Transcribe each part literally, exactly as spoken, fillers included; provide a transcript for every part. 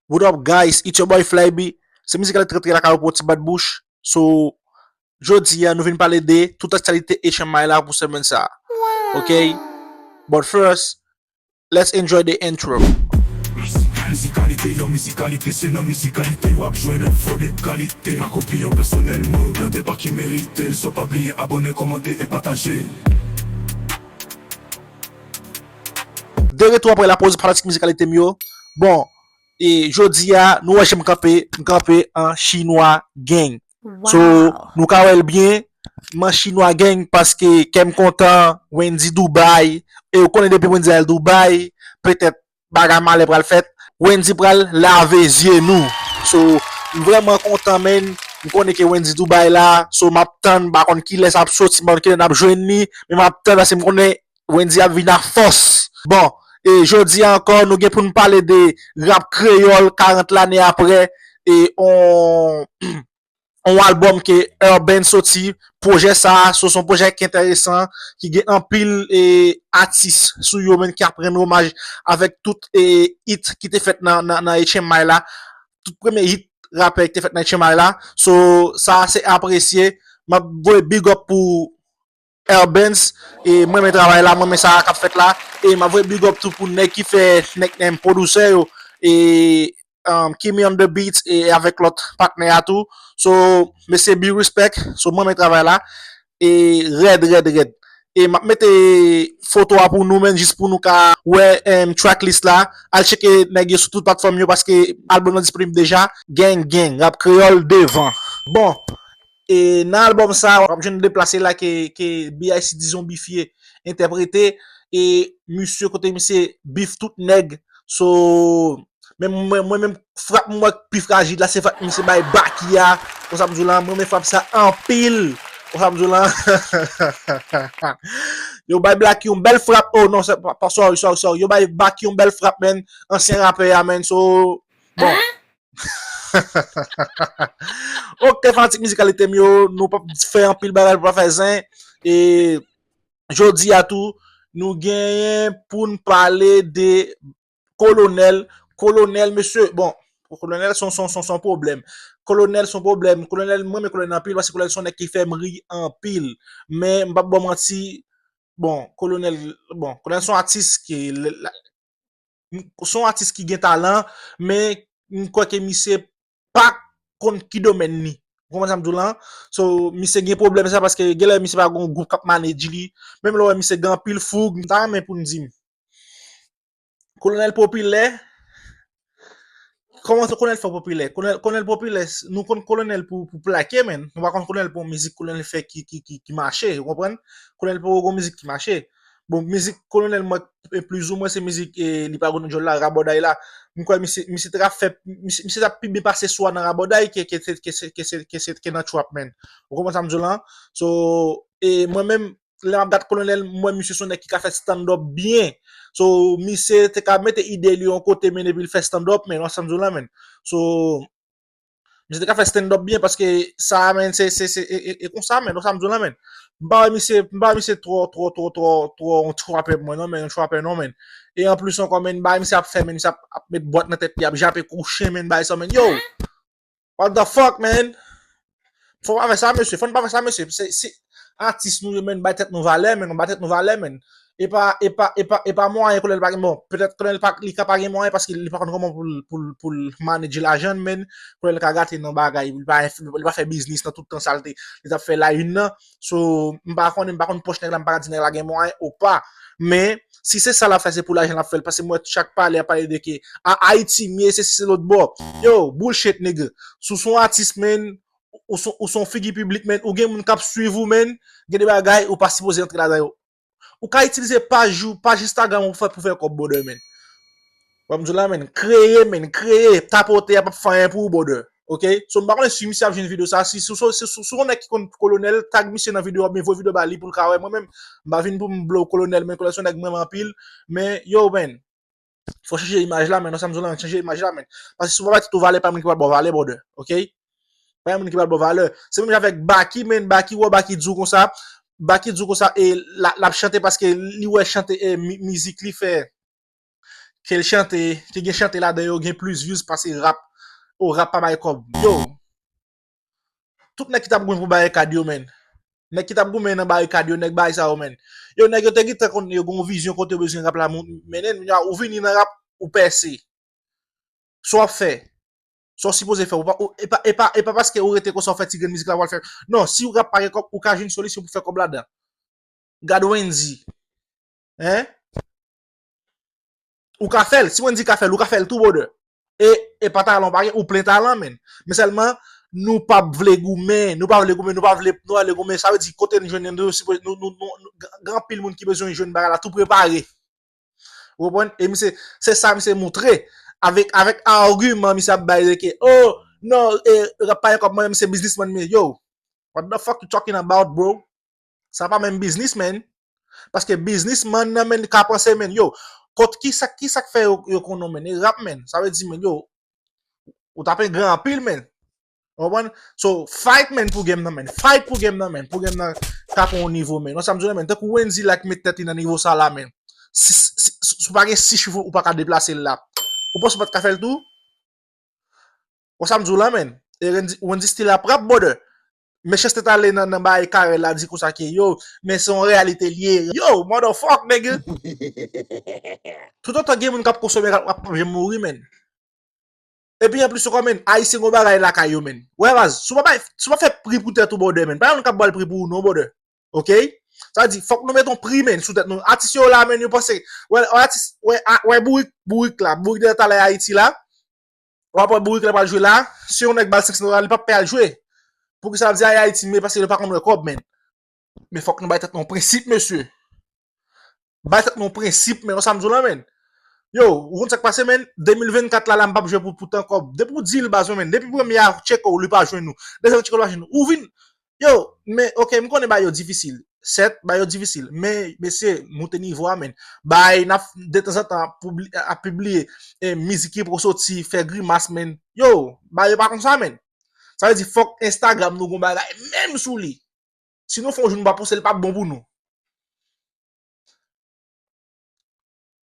What up, guys? It's your boy Flyby. Se Mizikalité lakay ou pou ti bat bouch. So, jodi a, nou vin pale de tout aktyalite H M I la pou semèn sa a. Ok? But first, let's enjoy the intro. Mizikalite, yon mizikalite, se nan mizikalite w ap jwenn enfo de kalite. Akonpli yon pèsonèl, mwen plante pa ki merite. So pa bliye abòne, kòmante e pataje. De retou apre lapoz fanatik Mizikalite m yo. Bon, e jodi a, nou wè jan m kanpe, m kanpe an chinwa gang. So, nou ka wè l byen, m an chinwa gang paske kè m kontan, Wendy Dubai, e ou konnen depi Wendy al Dubai, petèt bagay malè pral fèt, Wendy pral lave zye nou. So, m vrèman kontan, man, m konnen ke Wendy Dubai la, so m ap tann, m pa konn kilè sa ap soti, m pa konn kilè n ap jwenn li, men m ap tann paske m konnen Wendy ap vin ak fòs. Bon, e jodi a ankò, nou gen pou n pale de rap kreyòl karant lane apre, e on, on albòm ke Urban soti, pwojè sa a, so, se on pwojè ki enteresan, ki gen anpil, e, atis sou yo, menm ki ap rann omaj avèk tout, e, hit ki te fèt nan, nan, nan H M I la, tout premye hit rapè ki te fèt nan H M I la. So, sa a se apresye. M ap voye big up pou Urbanz, e mwen renmen travay la, mwen renmen sa k ap fèt la, e m ap voye big up tou pou nèg ki fè nèg, nèg pwodisè yo, e um, Kimi on the beats, e avèk lòt patnè a tou. So, mesye, big respect, so mwen renmen travay la, e rèd, rèd, rèd. E m ap mete foto a pou nou, menm jis pou nou ka wè, em, tracklist la. Al tcheke nèg yo sou tout platfòm yo, paske albòm nan disponib deja. Gang, gang, rap kreyòl devan. Bon, e nan albòm sa, w ap jwenn deplase la ke, ke B I C D Zonbifye entèprete. E misye, kote misye beef tout nèg. So, men mwen, mwen menm, frap mwen pi frajil la, se frap misye bay Baky a. Konsa m di w la, mwen renmen frap sa anpil. Konsa m di w la. Yo bay Baky yon bèl frap. Oh non, se pa, pa, sorry, sorry, sorry. Yo bay Baky yon bèl frap, man. Ansyen rapè a, man. So, bon. Ok, fanatik Mizikalite m yo, nou p ap fè anpil bagay, nou p ap fè zen. E jodi a tou, nou genyen pou n pale de Kolonèl. Kolonèl, mesye, bon, Kolonèl se yon, se yon, se yon, se yon pwoblèm. Kolonèl se yon pwoblèm. Kolonèl, mwen renmen Kolonèl anpil, paske Kolonèl se yon nèg ki fè m ri anpil. Men, m p ap ba w manti, bon, Kolonèl, bon, Kolonèl se yon atis ki, l-, la, m-, se yon atis ki gen talan, men m kwè ke misye pa konn ki domèn li. Ou konprann sa m di w lan? So, misye gen pwoblèm sa, paske genlè misye pa gen yon gwoup k ap manage li. Menm lè w wè misye gen anpil foug, m ta renmen pou n di m. Kolonèl Popilè, kòman Kolonèl fè popilè? Kolonèl, Kolonèl Popilè, s-, nou konn Kolonèl pou, pou plake, men. Nou pa konn Kolonèl pou yon mizik Kolonèl fè ki, ki, ki, ki mache, ou konprann? Kolonèl poko gon mizik ki mache. Bon, mizik Kolonèl mwen, e, plizoumwen se mizik, e, li pa gon nan djòl la, Rabòday la. M kwè misye, misye te ka fè, misye, misye t ap pi byen pase swa nan Rabòday ke, ke, ke, ke, ke, ke, ke, ke nan trap, man. Ou konprann sa m di w lan? So, e mwen menm, lè m ap gad Kolonèl, m wè misye se yon nèg ki ka fè stand-up byen. So, misye te ka mete ide li yon kote, men epi l fè stand-up, man, ou konprann sa m di w lan, man. So, misye te ka fè stand-up byen, paske sa, man, se, se, se, e, e, e konsa, man, ou konprann sa m di w lan, man. M pa wè misye, m pa wè misye twò, twò, twò, twò, twò, yon trapè pou mwen, non, man, yon trapè, non, man. E anplis ankò, man, bagay misye ap fè, man, misye ap, ap met bwat nan tèt li, ap jape kouchen, man, bagay sa, man. Yo! What the fuck, man? Fò pa fè sa, mesye. Fò n pa fè sa, mesye. Se, se atis nou ye, man, bay tèt nou valè, man. Nou bay tèt nou valè, man. E pa, e pa, e pa, e pa mwayen Kolonèl pa gen, bon, petèt Kolonèl pa, li ka pa gen mwayen paske li pa konn kòman pou l, pou l, pou l manage lajan, man. Kolonèl ka gate nan bagay, li pa, li pa fè biznis nan tout tan sa l te, li t ap fè line nan. So, m pa konnen, m pa konn pòch nèg la, m pa ka di nèg la gen mwayen ou pa. Men, si se sa l ap fè, se pou lajan l ap fè l. Paske m wè chak pale, ap pale de ke, a, Ayiti m ye, se, se lòt bò. Yo, bullshit, nigga. Si w se yon atis, man, ou se, ou se yon figi piblik, man, ou gen moun k ap swiv ou, man, gen de bagay ou pa sipoze antre ladan yo. Ou ka itilize paj ou, paj Instagram ou fè pou fè kòb, brother, man. Ou konprann sa m di w lan, man, kreye, man, kreye, tapote, ap ap fè anyen pou ou, brother. Ok? So, m pa konnen si misye ap jwenn videyo sa. Si, si, si, si, si w se yon nèg ki konn Kolonèl, tag misye nan videyo a, oubyen voye videyo ba li pou l ka wè. Mwen menm, m pa vin pou m blow Kolonèl, men Kolonèl se yon nèg m renmen anpil. Men, yo, man, fò chanje imaj la, man. Ou konprann sa m di w lan, chanje imaj la, man. Paske si w pa bay tèt ou valè, pa moun ki pral ba w valè, brother. Ok? Pa moun ki pral ba w valè. Se menm jan avèk Baky, man. Baky, wè Baky di w konsa. Baky di w konsa, e l ap, l ap chante paske li wè chante, e mi-, mizik li fè ke l chante, ki gen chante ladan yo, gen plis views pase rap. O, rap pa bay kòb. Yo, tout nèg ki t ap goumen pou barikad yo, menn. Nèg ki t ap goumen nan barikad yo, nèg bagay sa yo, menn. Yo, nèg yo te gentan konn yo gen yon vizyon kote yo bezwen rap la moun- mennen, men ou vini nan rap, ou pèse. Sa w ap fè, sa w sipoze fè, ou pa, ou, e pa, e pa, e pa paske ou rete konsa w fè ti grenn mizik la, w al fè. Non, si w rap pa gen kòb, ou ka jwenn solisyon pou fè kòb ladan. Gad Wendy. Hein? Ou ka fè l. Si Wendy ka fè l, ou ka fè l tou, brother. E, e pa talan w pa gen, ou plen talan, menn. Men sèlman, nou pa vle goumen, nou pa vle goumen, nou pa vle, nou pa vle goumen. Sa vle di, kote n jwenn, nou, nou, nou, nou, gen anpil moun ki bezwen jwenn bagay la, tou prepare. Ou konprann? E misye, se sa misye montre. Avèk, avèk agiman, misye ap bay de ke, oh, non, e, rap pa gen kòb, mwen, misye biznismann, men yo, what the fuck you talking about, bro? Sa pa menm biznis, menn. Paske biznismann nan, menn, ka panse, menn, yo, kot ki sa, ki sa k fè yo, yo konn ou, menn? E rap, menn. Sa vle di, menn, yo, ou tape gran anpil, menn. Ou konprann? So, fight, menn, pou game nan, menn. Fight pou game nan, menn. Pou game nan ka pran yon nivo, menn. Ou sa m di w la, menn. Tankou Wendy la k met tèt li nan nivo sa la, menn. Si, si, si, si w pa gen sis chif, ou pa ka deplase l la. Ou panse w pa t ka fè l tou? Ou sa m di w la, menn. E Wendy, Wendy still ap rap, brother. Mechanste t ale nan, nan bay Carel la, di konsa ke, yo, men se yon reyalite l ye. Yo, motherfuck, nigga. Toutotan gen moun k ap konsome rap, rap p ap janm mouri, menn. Epi anplis ankò, menn, Ayisyen gon bagay lakay yo, menn. Wè, baz, si w pa bay, si w pa fè pri pou tèt ou, brother, menn. Pa gen moun k ap ba l pri pou ou, non, brother. Ok? Sa vle di, fòk nou met yon pri, menn, sou tèt nou. Atis yo la, menn, yo panse, wè, wè, atis, wè, a, wè, Bourik, Bourik la, Bourik deja t ale Ayiti la. W ap wè Bourik la pral jwe la. Si yon nèg ba l senk san dola, li p ap pè al jwe. Poukisa l ap di, ay, Ayiti, men paske yo pa konn wè kòb, menn. Men fòk nou bay tèt nou prensip, mesye. Bay tèt nou prensip, menn. Ou sa m di w la, menn. Yo, ou konn sa k pase, menn? De mil vennkat la, la, m p ap jwe pou, pou tan kòb. Depi w di l, baz, menn. Depi premye a tcheke w, li pa jwenn ou. Dezyèm tcheke w, li pa jwenn ou. Ou vin, yo, men, ok, m konnen bagay yo difisil. Sèt, bagay yo difisil. Men, mesye, moute nivo a, menn. Bagay, n ap, detanzantan, ap pibliye, ap pibliye, e, mizik ki poko soti, fè grimas, menn. Yo, bagay yo pa konsa, menn. Sa vle di, fòk Instagram nou gon bagay, menm sou li. Si nou fè yon jou nou pa poste, l p ap bon pou nou.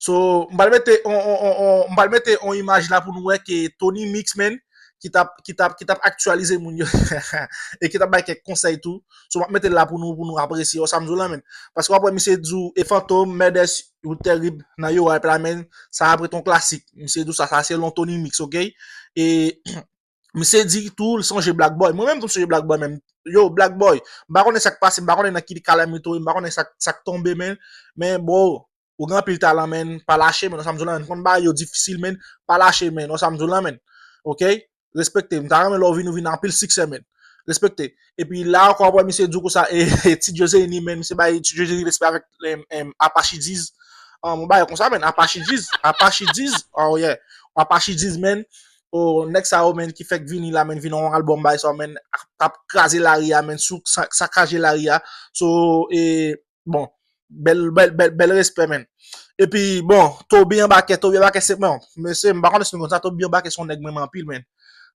So, m pral mete on, on, on, on, m pral mete on imaj la pou nou wè ke Tony Mix, menn, ki t ap, ki t ap, ki t ap aktyalize moun yo. E ki t ap bay kèk konsèy tou. So, m ap mete l la pou nou, pou nou apresye. Ou sa m di w la, menn. Paske w ap wè misye di w, e Fantom, Mèdès, ou tèrib nan yo rap la, menn. Sa ap ret on klasik. Misye di w sa, sa se lon Tony Mix, ok? E Misye di tou, l sonje Black Boy. Mwen menm tou, m sonje Black Boy menm. Yo, Black Boy, m pa konnen sa k pase, m pa konnen nan ki kalamite w ye, m pa konnen sa, sa k tonbe, men, men, bro, ou gen anpil talan, men, pa lache, men, ou sa m di w la, men, konn bagay yo difisil, men, pa lache, men, ou sa m di w la, men. Ok? Respekte, m ta renmen lè w vin, ou vin anpil siksè, men. Respekte. Epi la ankò, w ap wè misye di w konsa, e, e, Ti Jozeni, men, misye bay Ti Jozeni respè avèk, em, em, Apache Diz. An, mwen bay konsa, men, Apache Diz, Apache Diz, oh yeah, Apache Diz, men, o, nèg sa yo, men, ki fèk vini la, men, vin yon albòm bay sa, men, t ap kraze lari a, men, sou sa, sakaje lari a. So, e, bon, bèl, bèl, bèl, bèl respè, men. Epi, bon, Toby Anbakè, Toby Anbakè, se, bon, mesye, m pa konnen si nou konn sa, Toby Anbakè se yon nèg mwen renmen anpil, men.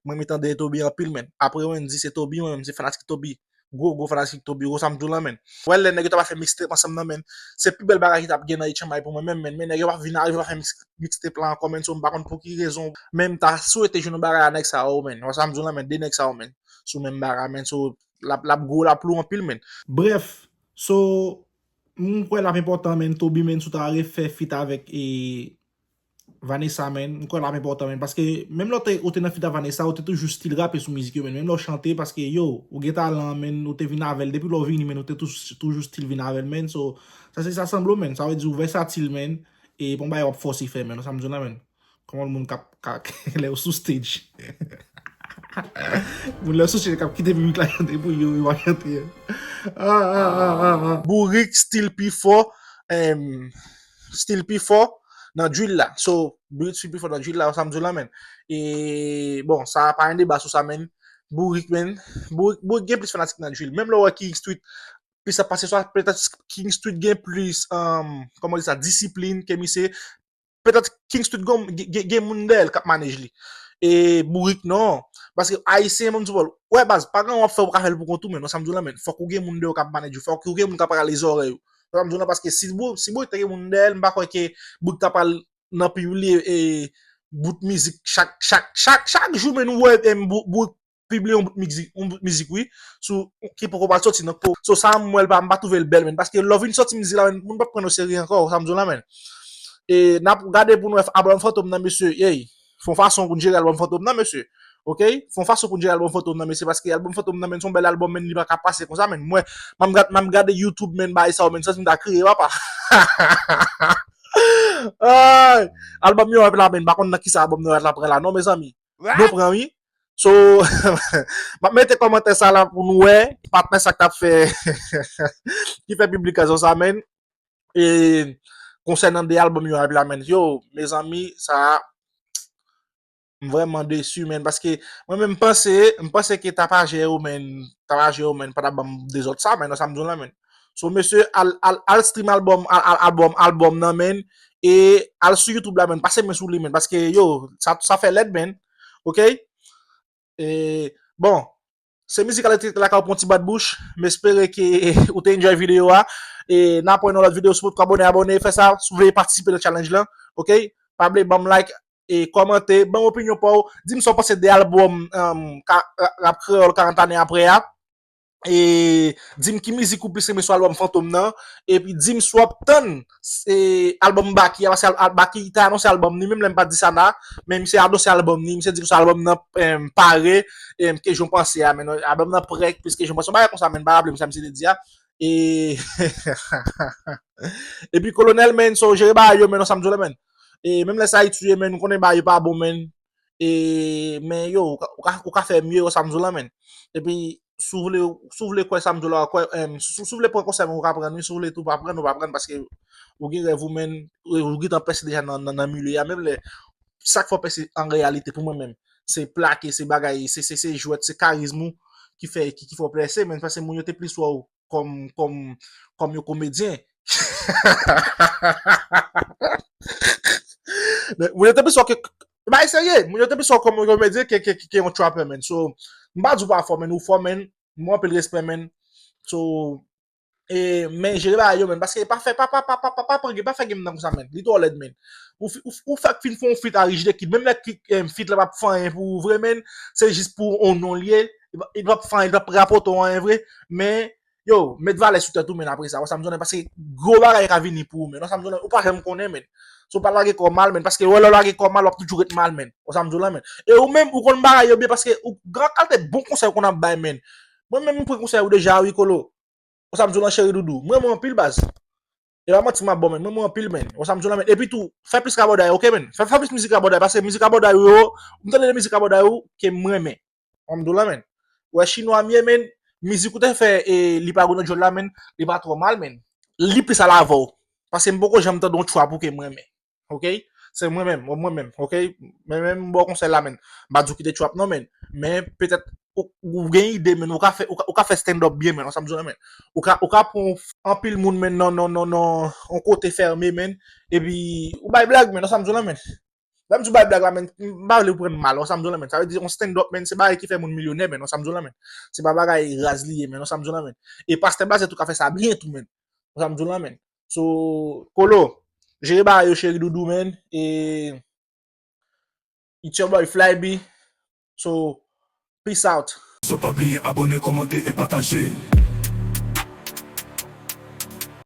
Mwen, m tande Toby anpil, men. Apre Wendy, se Toby, mwen menm, se fanatik Toby. Gwo, gwo fanatik Toby, ou sa m di w la, men. Wè, lè nèg yo ta pral fè mixtape ansanm nan, men. Se pi bèl bagay ki t ap gen nan H M I pou mwen menm, men. Men nèg yo p ap vin arive pa fè mix-, mixtape la ankò, men. So, m pa konn pou ki rezon. Men m ta swete jwenn yon bagay a nèg sa yo, men. Ou sa m di w la, men. De nèg sa yo, men. Sou menm bagay, men. So, l ap, l ap gwo, l ap lou anpil, men. Brèf, so, m kwè l ap enpòtan, men. Toby, men, si w ta refè feat avèk, e, Vanessa, men, m kwè l ap enpòtan, men, paske menm lè w te, ou te nan feat a Vanessa, ou te toujou still rape sou mizik yo, men, menm lè w chante, paske, yo, ou gen talan, men, ou te vin avè l, depi lè w vini, men, ou te tou-, toujou still vin avè l, men, so, sa se sa sanble w, men, sa vle di ou vèsatil, men, e pa yon bagay w ap fòse fè, men, ou sa m di w la, men, kòman moun k ap, ka, lè yo sou stage. Moun lè sou stage k ap kite piblik la chante pou yo, yo pa chante. Ah, ah, ah, ah, ah. Bourik still pi fò, em, still pi fò nan drill la. So, Bourik still pi fò nan drill la, sa m di w la, men. E, bon, sa pa gen deba sou sa, men. Bourik, men. Bourik, Bourik gen plis fanatik nan drill. Menm lè w wè King Street, plis ap pase swa, petèt King Street gen plis, um, kòman di sa, disiplin ke misye. Petèt King Street gen, gen, gen moun dèyè l k ap manage li. E Bourik, non. Paske Ayisyen, ban m di w, wè, baz, pa gen anyen w ap fè, ou pa ka fè l pou kont ou, men, non, sa m di w la, men. Fòk ou gen moun dèyè w k ap manage ou. Fòk ou gen moun k ap rale zòrèy ou. Sa m di w la, paske si Bou-, si Bourik te gen moun dèyè l, m pa kwè ke Bourik ta pral nan pibliye e, bout mizik chak, chak, chak, chak jou, men nou wè em, bout, bout pibliye yon bout mizik, yon bout mizik, wi, sou, ki poko pral soti nan ko. So, sa, m wè l pa, m pa twouve l bèl, men. Paske lè w vin soti mizik la, men, moun p ap pran w serye ankò, sa m di w la, men. E, n ap gade pou nou wè albòm Fantom nan, mesye, ey, fè yon fason pou n jere albòm Fantom nan, mesye. Oke? Fè yon fason pou n jere albòm Fantom nan, mesye, paske albòm Fantom nan, men, se yon bèl albòm, men, li pa ka pase konsa, men. Mwen, m ap gad, m ap gade YouTube, men, bagay sa yo, men, santi m ta kriye, papa. Ay! Albòm yo ap la, men, m pa konn nan kisa albòm yo ap la pran la, non, mezanmi. Nou pran, wi. So, m ap mete kòmantè sa la pou nou wè, patnè sa k t ap fè, ki fè piblikasyon sa, men. E, konsènan de albòm yo ap la, men. Yo, mezanmi, sa, m vrèman desi, men, paske mwen menm m panse, m panse ke Tapajè yo, men, Tapajè yo, men, pa t ap ban m dezòd sa, men, nan sa m di w la, men. So, mesye, al, al, al stream albòm, al, al, albòm, albòm nan, men, e al sou YouTube la, men, pase men sou li, men, paske, yo, sa, sa fè lèd, men, oke? E, bon, se mizik la te lakay pou yon ti bat bouch, m espere ke ou te enjoy videyo a, e n ap wè nan lòt videyo, si w potko abòne, abòne, fè sa, si w vle patisipe nan challenge lan, oke? Pa bliye ban m like, e kòmante, ban m opinyon pa w, di m sa w panse de albòm, um, ka, rap kreyòl karant ane apre a, e di m ki mizik ou plis renmen sou albòm Fantom nan, epi di m si w ap tann, e, albòm Baky a, paske al, al, Baky te anonse albòm ni, menm lè m pa t di sa la, men misye anonse albòm ni, misye di konsa albòm nan, em, pare, em, ke jan w panse a, men albòm nan prè, plis ke jan w panse, yon bagay konsa, men m pa raple m sa misye te di a, e, epi Kolonèl, men, so, jere bagay yo, men, nan sa m di w la, men, e, menm lè sa Ayiti ye, men, nou konnen bagay yo pa bon, men, e, men, yo, ou ka, ou ka, ou ka fè mye, nan sa m di w la, men, epi, si w vle, si w vle kwè sa m di w la, kwè, em, si, si w vle pran konsèy mwen, ou ka pran, wi, si w vle tou pa pran, ou pa pran, paske ou gen rèv ou, men, ou gentan pèse deja nan, nan, nan milye a, menm lè, sa k fè w pèse an reyalite, pou mwen menm, se plake, se bagay, se, se, se jwèt, se karizm ou ki fè, ki, ki fè w pèse, men, paske moun yo te plis wè w kòm, kòm, kòm yon komedyen. Moun yo te plis wè w ke, bay serye, moun yo te plis wè w kòm yon komedyen ke, ke, ke, ke yon trapper, men. So, m pa di w pa fò, men, ou fò, men, m anpil respè, men. So, e, men jere bagay yo, men, paske pa fè, pa, pa, pa, pa, pa, pa, pa, pa fè game nan konsa, men. Li twò lèd, men. Ou fi-, ou, ou fèk fin fè yon feat a Rich the Kid, menm lè ki, em, feat la p ap fè anyen pou ou vre, men, se jis pou yon non l ye, li p ap, li p ap fè anyen, li p ap rapòte w anyen vre, men, yo, met valè sou tèt ou, men, apre sa, wè sa m di w la, paske gwo bagay ka vini pou ou, men, wè sa m di w la, ou pa janm konnen, men. Si w pa lage kò w mal, men, paske wè lè w lage kò w mal, w ap toujou ret mal, men, wè sa m di w la, men. E ou menm, ou konn bagay yo byen, paske ou, gran kalite bon konsèy ou konn ap bay, men. Mwen menm, m pran konsèy ou deja, wi, Kolo. Wè sa m di w lan, cheri doudou. M renmen w anpil, baz. E pa manti m ap ba w, men. M renmen w anpil, men. Wè sa m di w lan, men. Epi tou, fè plis rabòday, oke, men? Fè, fè plis mizik rabòday, paske mizik rabòday ou yo, m tande de mizik rabòday ou ke m renmen. Wè sa m di w lan, men. Wè chinwa m ye, men. Mizik ou te fè, e, li pa gwo nan djòl la, men. Li pa twò mal, men. Li plis al avè w. Paske m poko janm tande yon trap ou ke m renmen. Oke? Se mwen menm, mwen menm, oke? Mwen menm, m ba w konsèy la, men. M pa di w kite trap non, men. Men petèt ou, ou gen ide, men, ou ka fè, ou ka, ou ka fè stand up byen, men, wè sa m di w la, men. Ou ka, ou ka pran anpil moun, men, nan, nan, nan, nan yon kote fèmen, men. Epi ou bay blag, men, wè sa m di w la, men. Lè m di w bay blag la, men, m pa vle w pran m mal, wè sa m di w la, men. Sa vle di yon stand up, men, se bagay ki fè moun milyonè, men, wè sa m di w la, men. Se pa bagay raz li ye, men, wè sa m di w la, men. E pastè Blaze tou ka fè sa byen tou, men. Wè sa m di w la, men. So, Kolo, jere bagay yo, cheri doudou, men. E it's your boy Flyby. So, peace out. So pa bliye abòne, kòmante e pataje.